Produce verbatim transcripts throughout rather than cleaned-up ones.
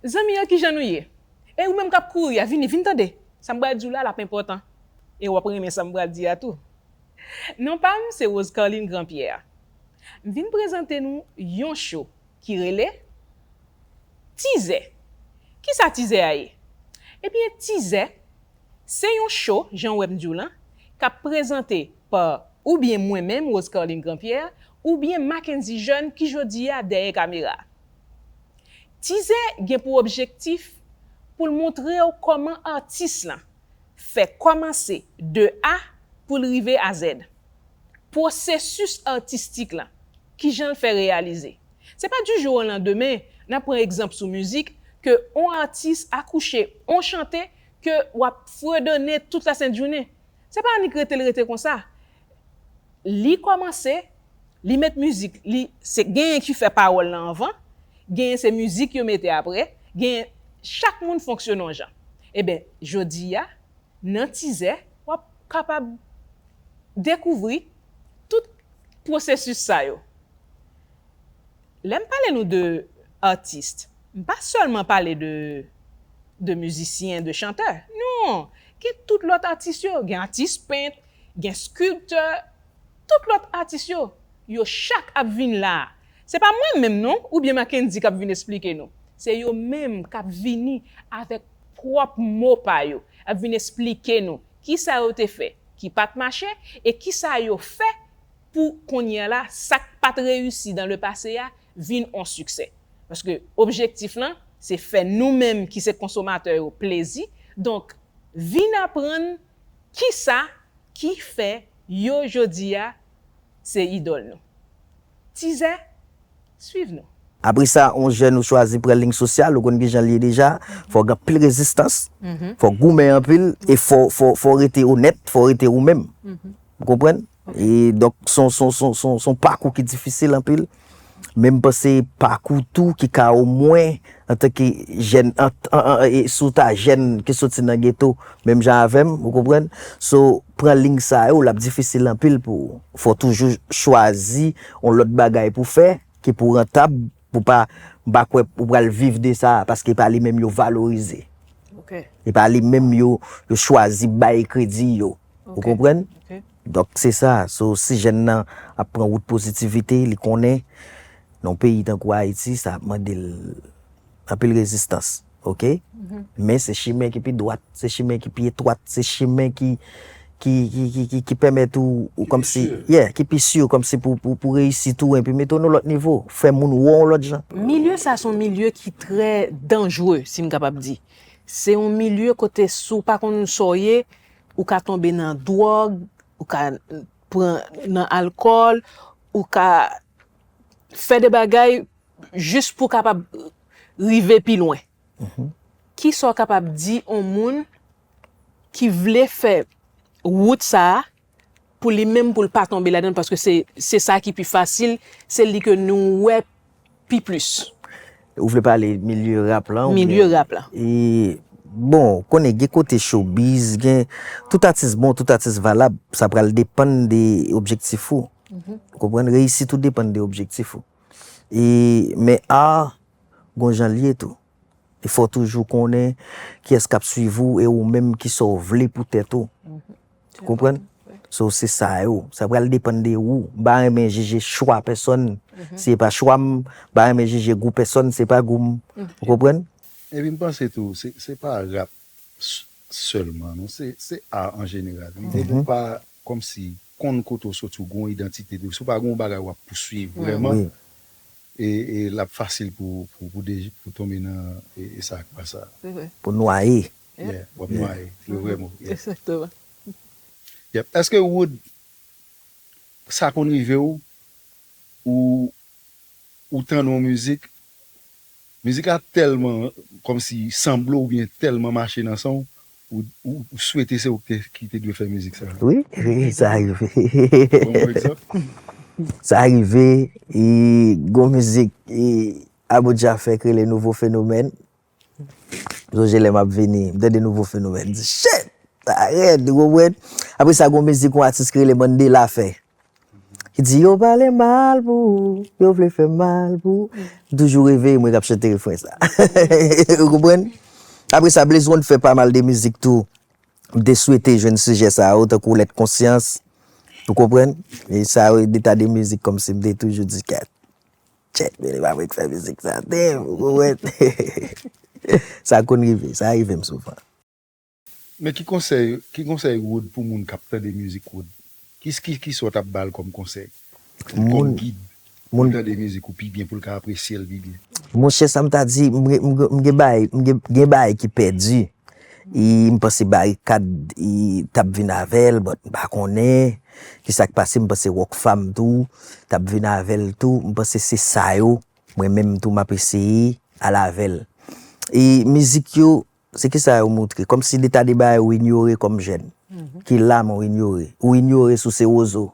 Zanmi yo, kijan nou ye? E ou menm k ap kouri a, vini, vin tande. Sa m pral di w la, l ap enpòtan. E w ap renmen sa m pral di a tou. Non pa m, se Rose Carline Grandpierre. M vin prezante nou yon cho ki rele Tizè. Kisa Tizè a ye? Ebyen, Tizè, se yon cho, jan w wè m di w lan, k ap prezante pa oubyen mwen menm, Rose Carline Grandpierre, oubyen Mackenzie Jeune ki jodi a dèyè kamera. Tizè gen pou objektif pou l montre w kòman atis lan fè kòmanse de A pou l rive a Z. Pwosesis atistik lan, kijan l fè reyalize. Se pa du jour au lendemain, n ap pran egzanp sou mizik, ke on atis akouche on chante ke w ap fredone tout la sent jounen. Se pa annik rete l rete konsa. Li kòmanse, li met mizik, li se genyen ki fè pawòl lan anvan, genyen se mizik yo mete apre, genyen chak moun fonksyone yon jan. Eben, jodi a, nan Tizè, w ap kapab dekouvri tout pwosesis sa yo. Lè m pale nou de atis, m pa sèlman pale de, de mizisyen, de chantè. Non! Gen tout lòt atis yo. Gen atis pent, gen skilptè, tout lòt atis yo. Yo chak ap vin la a. Se pa mwen menm non, oubyen Mackendy k ap vin esplike nou. Se yo menm k ap vini avèk pwòp mo pa yo, ap vin esplike nou kisa yo te fè ki pa t mache e kisa yo fè pou kounye a la, sa k pa t reyisi dans le passé a vin on siksè. Paske objektif lan, se fè nou menm ki se konsomatè yo plezi. Donk, vin aprann kisa ki fè yo jodi a se idòl nou. Tizè, swiv nou. Apre sa, on jèn ou chwazi pran liy sosyal, ou konn kijan l ye deja, fò w gen anpil rezistans, fò w goumen anpil, e fò, fò, fò w rete onèt, fò w rete ou menm. Ou konprann? E donk, se yon, se yon, se yon, se yon, se yon pakou ki difisil anpil. Men m panse pakou tou ki ka omwen, antanke jèn, an, an, an, e, si w ta jèn ki soti nan geto, menm jan avè m, ou konprann? So, pran liy sa yo, l ap difisil anpil pou ou. Fò w toujou chwazi yon lòt bagay pou w fè, ki pou rantab, pou pa, m pa kwè ou pral viv de sa, paske e pa li menm yo valorize. E pa li menm yo, yo chwazi bay kredi yo. Ou konprann? Donk, se sa. So, si jèn nan ap pran wout pozitivite, li konnen nan yon peyi tankou Ayiti, sa ap mande l anpil rezistans. Oke? Men se chimen ki pi dwat, se chimen ki pi etwat, se chimen ki, ki, ki, ki, ki, ki pèmèt ou, ou kòmsi, yeah, ki pi si, kòmsi pou, pou, pou reyisi tou, epi mete w nan lòt nivo, fè moun wè w yon lòt jan. Milye sa se yon milye ki trè danjre, si m kapab di. Se yon milye kote si w pa konn sa w ye, ou ka tonbe nan dwòg, ou ka pran nan alkòl, ou ka fè de bagay jis pou w kapab rive pi lwen. Kisa w kapab di yon moun ki vle fè wout sa a pou li menm, pou l pa tonbe ladan l, paske se, se sa ki pi fasil, se li ke nou wè pi plis. Ou vle pale milye rap lan? Milye rap lan. E, bon, konnen gen kote showbiz, gen tout atis bon, tout atis valab, sa pral depann de objektif ou. Ou konprann? Reyisit ou depann de objektif ou. E, men a, gon jan l ye tou. E fò w toujou konnen kiyès k ap swiv ou e ou menm kisa w vle pou tèt ou. Ou konprann? So, se sa yo. Sa pral depann de ou. M pa renmen jije chwa pèsòn, si e pa chwa m. M pa renmen jije gou pèsòn, se pa gou m. Ou konprann? Epi m panse tou, se, se pa rap s-, sèlman, non. Se, se a an jeneral. Wi. Depi w pa kòmsi konn kote w soti, w gen yon idantite de, si w pa gen yon bagay w ap pouswiv vrèman, e, e l ap fasil pou, pou, pou de-, pou tonbe nan, e, e sa k pa sa. Pou nwaye. Yeah, w ap nwaye. Se vrèman. Egzakteman. Yep. Èske Wood, sa konn rive w, ou, ou tande yon mizik, mizik la tèlman kòmsi sanble oubyen tèlman mache nan san w, ou, ou, ou swete se ou ki te, ki te dwe fè mizik sa? Wi, wi, sa rive. Ban m yon egzanp. Sa rive, e, gon mizik, e, Aboudja fè k rele Nouvo Fenomèn. M sonje lè m ap vini, m tande Nouvo Fenomèn, m di, shit! Sa rèd, ou konprann? Apre sa, gon mizik yon atis ki rele Mandela fè. ki di, "Yo pale mal pou ou, yo vle fè mal pou ou." M toujou reve, mwen k ap chante refren sa. Ou konprann? Apre sa, Blaze One fè pa mal de mizik tou. M te swete jwenn sijè sa yo, tankou Lèt Konsyans. Ou konprann? E sa yo, de ta de mizik kòmsi m te toujou di, "Kèt, tchèt, men li pa mwen k fè mizik sa, damn," ou konprann? Sa konn rive, sa rive m souvan. Men ki konsèy, ki konsèy Wood pou moun k ap tande mizik Wood? Ki, ki, ki sa w t ap ba l kòm konsèy? Kòm gid pou l tande mizik ou pi byen, pou l ka apresye l pi byen? Monchè, sa m ta di, m gen, m gen, m gen bagay, m gen, gen bagay ki pèdi. E m panse Barikad e t ap vin avè l, but m pa konnen kisa k pase, m panse Rockfam tou t ap vin avè l tou, m panse se sa yo, mwen menm tou m ap eseye al avè l. E mizik yo, se kisa yo moutre? Kòmsi de ta de bagay ou inyore kòm jèn. Ki la men w inyore. Ou inyore si w se wozo.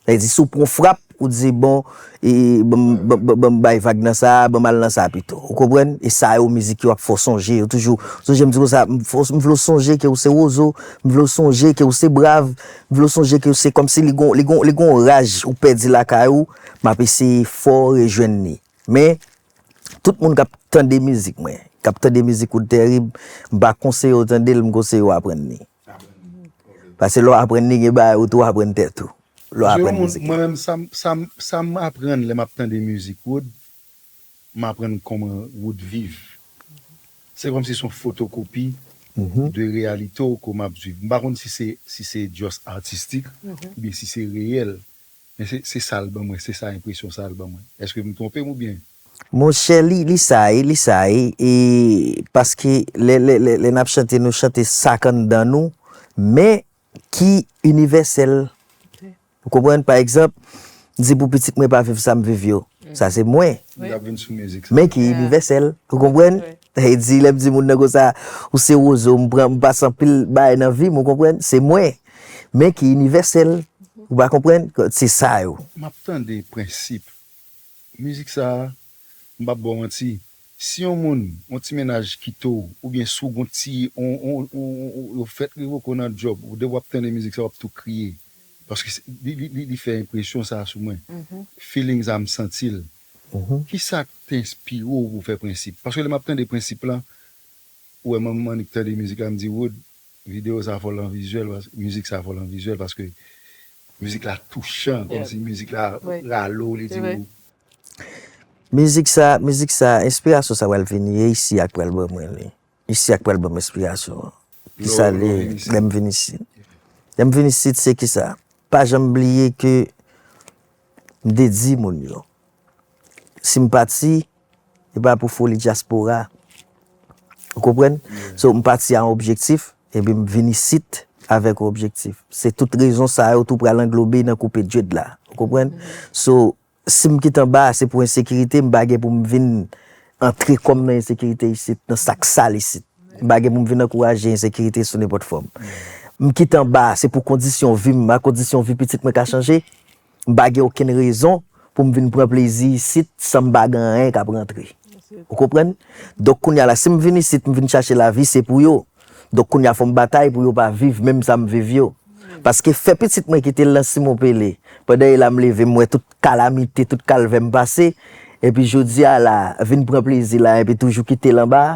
Sa vle di si w pran frap, ou di bon, e, ban m bay vag nan sa, ban m al nan sa pito. Ou konprann? E sa yo mizik yo ap fè w sonje. Yo toujou, sonje m di konsa, m fè w- m vle w sonje ke w se wozo, m vle w sonje ke w se brav, m vle w sonje ke w se kòmsi li gon, li gon, li gon raj ou pèdi lakay ou, m ap eseye fè w rejwenn li. Men, tout moun k ap tande mizik mwen, k ap tande mizik Wood Terib, m pa konseye w tande l, m konseye w aprann li. Paske lè w aprann li, gen bagay ou tou aprann tèt ou. Lè w aprann mizik. Mwen menm, sa m sa m sa m aprann lè m ap tande mizik Wood, m aprann kòman Wood viv. Se kòmsi se yon fotokopi de reyalite w ke m ap viv. M pa konn si se si se just artistic oubyen si se reyèl. Men se se sa l ban mwen, se sa enpresyon sa l ban mwen. Èske m twonpe m oubyen? Monchè, li, li sa ye, li sa ye, e paske lè, lè, lè, lè n ap chante, nou chante sa k anndan nou, men ki inivèsèl. Ou konprann? Pa egzanp, m di pou pitit mwen pa viv sa m viv yo. Sa se mwen. Li ap vin sou mizik sa. Men ki inivèsèl. Ou konprann? Sa vle di, lè m di moun nan konsa, ou se wozo, m pran, m pase anpil bagay nan vi m, ou konprann? Se mwen. Men ki inivèsèl. Ou pa konprann? Se sa yo. M ap tande prensip. Mizik sa a, m p ap ba w manti, si yon moun, yon ti mennaj kite w, oubyen si w gon ti, yon, yon, yon, yon, yo fèk revoke w nan djòb, ou depi w ap tande mizik sa a, w ap tou kriye. Paske se- li, li, li, li fè enpresyon sa a sou mwen. Feeling sa a, m santi l. Kisa k te enspire w pou w fè Prensip? Paske lè m ap tande Prensip lan, ou wè manman Manik tande mizik la, m di, Wood, videyo sa fò l an vizyèl, pas- mizik sa fò l an vizyèl, paske mizik la touchan, kòmsi mizik la rale w, li di w. Mizik sa, mizik sa, enspirasyon sa pral vini, e isi a k pral ban mwen li. Isi a k pral ban m enspirasyon an. Kisa l ye lè m vin isit? Lè m vin isit, se kisa? Pa janm bliye ke m te di moun yo, si m pati, se pa pou foli dyaspora. Ou konprann? So, m pati a yon objektif, epi m vin isit avèk yon objektif. Se tout rezon sa yo tou pral anglobe nan koupe dread la. Ou konprann? So, si m kite anba a, se pou ensekirite, m pa gen pou m vin antre kò m nan ensekirite isit, nan sa k sal isit. M pa gen pou m vin ankouraje ensekirite sou nenpòt fòm. M kite anba a, se pou kondisyon vi m, a kondisyon vi pitit mwen ka chanje. M pa gen okenn rezon pou m vin pran plezi isit san m pa gen anyen k ap rantre. Ou konprann? Donk, kounye a la, si m vin isit, m vin chache lavi, se pou yo. Donk, kounye a, fò m batay pou yo pa viv menm sa m viv yo. Paske fè pitit mwen kite l nan Simon Pele, pandan e la m leve, m wè tout kalamite, tout kalvè m pase, epi jodi a la, vin pran plezi la, epi toujou kite l anba a.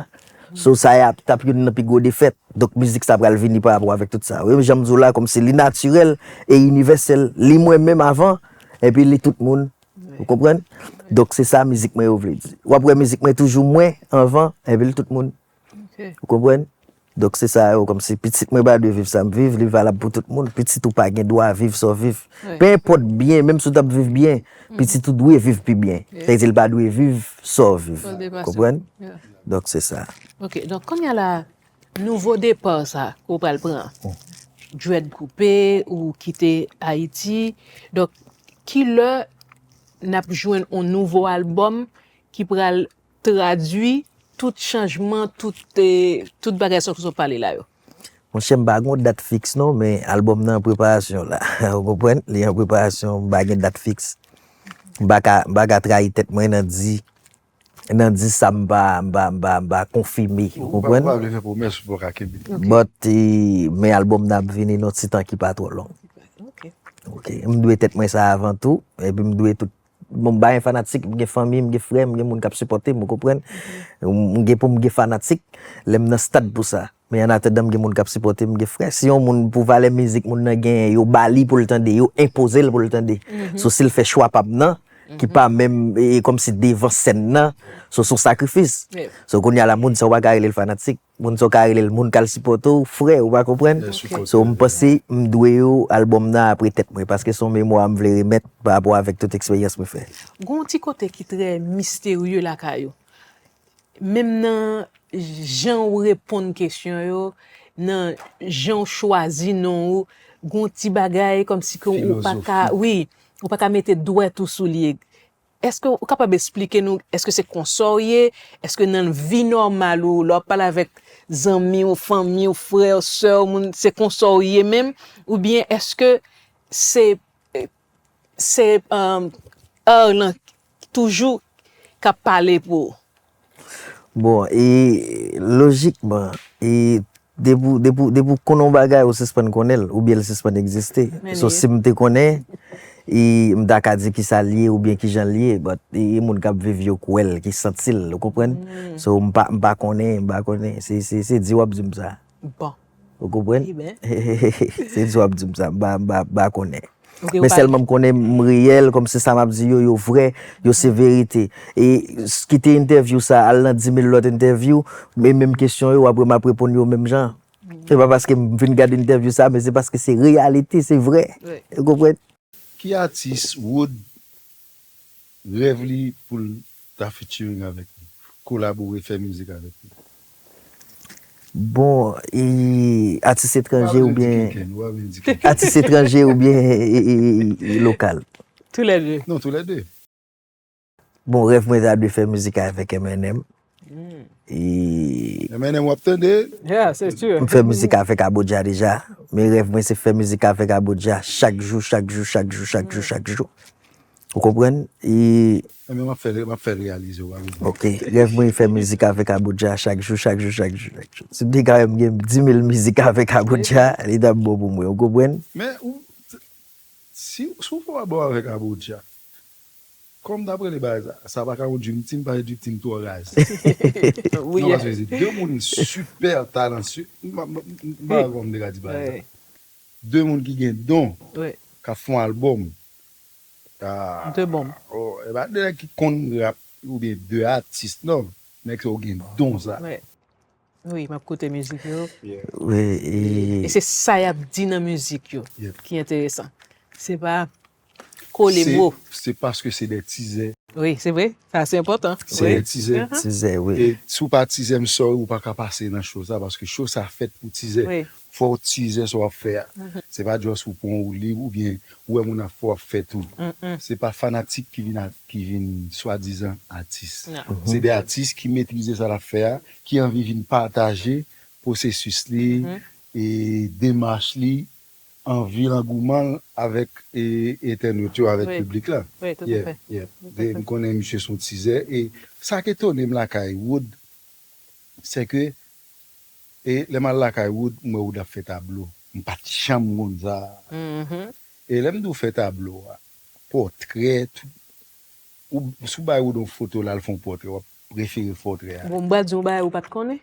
So, sa y ap t ap youn nan pi gwo defèt. Donk, mizik sa pral vini pa rapò avèk tout sa. Wi, jan m di w la, kòmsi li natirèl e inivèsèl. Li mwen menm avan, epi li tout moun. Ou konprann? Donk, se sa mizik mwen yo vle di. W ap wè mizik mwen toujou mwen anvan, epi li tout moun. Ou konprann? Donk, se sa yo, kòmsi pitit mwen pa dwe viv sa m viv, li valab pou tout moun. Pitit ou pa gen dwa viv sa w viv. Pe enpòt byen, menm si w t ap viv byen, pitit ou dwe viv pi byen. Sa vle di, li pa dwe viv sa w viv. Konprann? Donk, se sa. Ok, donk, kounye a la, nouvo depa sa ke w pral pran. Dread koupe, ou kite Ayiti. Donk, kilè n ap jwenn yon nouvo albòm ki pral tradui tout chanjman, tout, eh, tout bagay sa ke w pale la yo? Monchè, m pa gen yon dat fiks non, men albòm nan an preparasyon la. Ou konprann? Li an preparasyon, m pa gen dat fiks. M pa ka, m pa ka trayi tèt mwen nan di nan di sa m pa, m pa, m pa, m pa konfime. Ou konprann? Ou pa vle fè pwomès ou pa ka kenbe. But, eh, men albòm nan ap vini nan ti tan ki pa twò long. Ok. Ok, m dwe tèt mwen sa avan tou, epi m dwe tout, bon, m pa gen fanatik, m gen fanmi, m gen frè, m gen moun k ap sipòte m, ou konprann? M gen pou m gen fanatik, lè m nan stad pou sa. Men an atandan, m gen moun k ap sipòte m, m gen frè. Si yon moun, pou valè mizik moun nan genyen, yo ba li pou l tande, yo enpoze l pou l tande. So, si l fè chwa pa m nan, ki pa menm, e, e kòmsi devan sèn nan, so, se yon sakrifis. So, kounye a la, moun sa, w pa ka rele l fanatik. Moun sa, w ka rele l moun k al sipòte w, frè, ou pa konprann? So, m panse m dwe yo albòm nan apre tèt mwen, paske se yon memwa m vle remèt pa rapò avèk tout eksperyans mwen fè. Gen yon ti kote ki trè misterye lakay ou. Menm nan jan ou reponn kesyon yo, nan jan ou chwazi non ou, gen yon ti bagay kòmsi ke ou pa ka, wi, ou pa ka mete dwèt ou sou li. Èske ou kapab eksplike nou, èske se konsa w ye? Èske nan vi nòmal ou, lè w ap pale avèk zanmi w, fanmi w, frè w, sè w, moun, se konsa w ye menm? Oubyen èske se, se, um, Arlan toujou k ap pale pou ou? Bon, e lojikman, e depi, depi, depi w konn yon bagay, ou sispann konnen l, oubyen l sispann egziste. So, si m te konnen, e m ta ka di kisa l ye, oubyen kijan l ye, but e, e moun k ap viv yo k wè l, ki santi l, ou konprann? So, m pa, m pa konnen, m pa konnen. Se, se, se di w ap di m sa. Bon. Ou konprann? Se di w ap di m sa, m pa, m pa, m pa konnen. Men sèlman m konnen m reyèl, kòmsi sa m ap di yo, yo vrè, yo se verite. E s- kite entèvyou sa, al nan dimil lòt entèvyou, men menm kesyon yo, w ap wè m ap reponn yo menm jan. Se pa paske m vin gade entèvyou sa, men se paske se reyalite, se vrè. Ou konprann? Ki atis Wood rèv li pou l ta featuring avèk li, kolabore, fè mizik avèk li? Bon, e, atis etranje oubyen, atis etranje oubyen e, e, e, e lokal? Tou lè de. Non, tou lè de. Bon, rèv mwen ta dwe fè mizik avèk M N M. E M N M w ap tande? M fè mizik avèk Aboudja deja, men rèv mwen se fè mizik avèk Aboudja chak jou, chak jou, chak jou, chak jou, chak jou. Ou konprann? E Ebyen, m ap fè, m ap fè l reyalize w, pa bezwen. Ok, rèv mwen fè mizik avèk Aboudja chak jou, chak jou, chak jou, chak jou. Si m te ka wè m gen dimil mizik avèk Aboudja, li t ap bon pou mwen, ou konprann? Men, ou, si, si w fè w ap bon avèk Aboudja, kòm dapre li bagay sa, sa pa ka yon dream team, paske dream team twò raz. Non, paske se de moun super talentueux. M, m, m, m pa wè kòman m te ka di bagay sa. De moun ki gen don, k ap fè yon albòm. Ah, de bon. Oh, e pa de nèg ki konn rap oubyen de atis, non. Nèg sa yo gen don sa. Wi, m ap koute mizik yo. Wi, e se sa y ap di nan mizik yo ki enteresan. Se pa kole mo. Se paske se de tizè. Wi, se vre. Sa se enpòtan. Se de tizè. Tizè, wi. E si w pa tizè, m sorry, ou pa ka pase nan show sa, paske show sa fèt pou tizè. Fò w tizè sa w ap fè a. Se pa just ou pran ou lib oubyen ou wè moun ap fè, w ap fè tou. Se pa fanatik ki vin a, ki vin swadizan atis. Se de atis ki metrize sa l ap fè a, ki anvi vin pataje pwosesis li, e demach li, anvi l, angouman l avèk, e, entènot yo, avèk piblik la. Wi, toutafè. Yeah, yeah. M konnen misye se yon tizè. E sa k etone m lakay Wood, se ke, e lè m al lakay Wood, m wè Wood ap fè tablo. M pa t janm konn sa. E lè m di w fè tablo a, pòtrè, tout, ou, si w bay Wood yon foto, l al fè yon pòtrè, w ap prefere pòtrè a. Bon, m pral di w yon bagay ou pa t konnen.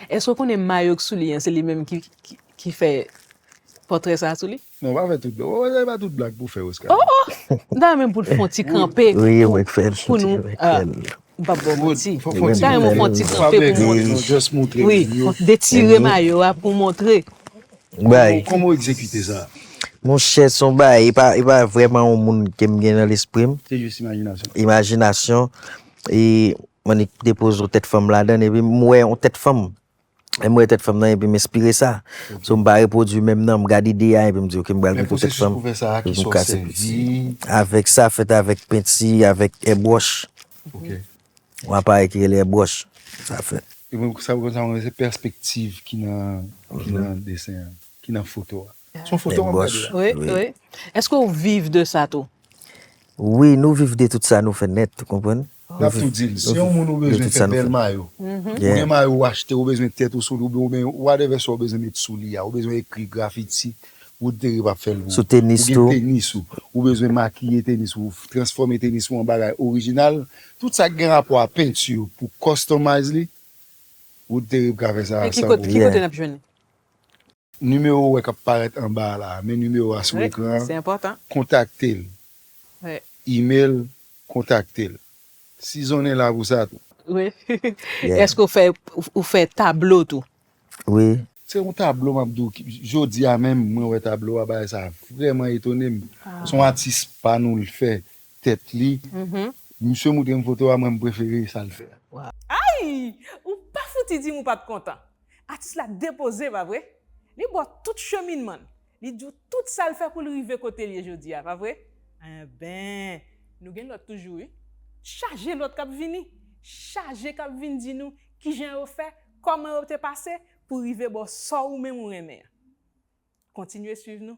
Èske w konnen mayo k sou li an, se li menm ki, ki, ki fè pòtrè sa a sou li? Non, pa fè tout blag. Ou wè, se pa tout blag pou fè, Oscar. Oh, oh! M ta renmen pou l fè yon ti kanpe pou, pou nou, ah, m p ap ba w manti. M ta renmen w fè yon ti kanpe pou montre. Wi, detire mayo a pou montre. Kòman w egzekite sa? Monchè, se yon bagay, e pa, e pa vrèman yon moun ke m gen nan lespri m. Se jis imajinasyon. Imajinasyon. E m annik depoze yon tèt fanm ladan, epi m wè yon tèt fanm. E m wè tèt fanm nan, epi m enspire sa. So, m pa repwodui menm nan, m gade ide a, epi m di, ok, m pral mete yon tèt fanm. Epi m kase penti. Avèk sa, fèt avèk penti, avèk èbwòch. Ok. Yon aparèy ki rele èbwòch. Sa fèt. E mwen, sa, sa, se pèspektiv ki nan, ki nan desen an, ki nan foto a. Se yon foto m ap gade la. Wi, wi. Èske w viv de sa tou? Wi, nou viv de tout sa nou fè nèt, ou konprann? N ap tou di l, si yon moun ou bezwen fè bèl mayo, ou gen mayo ou achte, ou bezwen tèt ou sou li, oubyen, oubyen whatever sa ou bezwen met sou li a, ou bezwen ekri grafiti, Wood Terry p ap fè l pou ou. Sou tenis Ou gen tou. Tenis ou, ou bezwen makiye tenis ou, transfòme tenis ou an bagay orijinal. Tout sa k gen rapò a penti pou customize li, Wood Terry ka fè sa E ki san kote, ki pwoblèm. Kote n ap jwenn li? Nimewo ou wè k ap parèt anba a la, men nimewo a sou Wi, ekran an, se enpòtan. Kontakte l. Wi. Email, kontakte l. Sizonnen la pou sa tou. Wi. Yeah. Èske ou fè, ou fè tablo tou? Wi. Se yon tablo m ap di w, ki- jodi a menm, mwen wè tablo a, bagay sa vrèman etone m. Se yon atis pa nou l fè tèt li. Misye montre m foto a, mwen m prefere sa l fè a. Ay! Ou pa fouti di m ou pa t kontan. Atis la depoze, pa vre? Li ba w tout cheminman l. Li di w tout sa l fè pou l rive kote l ye jodi a, pa vre? Enben, nou gen lòt toujou, wi. Chaje lòt k ap vini. Chaje k ap vin di nou kijan yo fè, kòman yo te pase pou rive ba w sa ou menm ou renmen an. Kontinye swiv nou.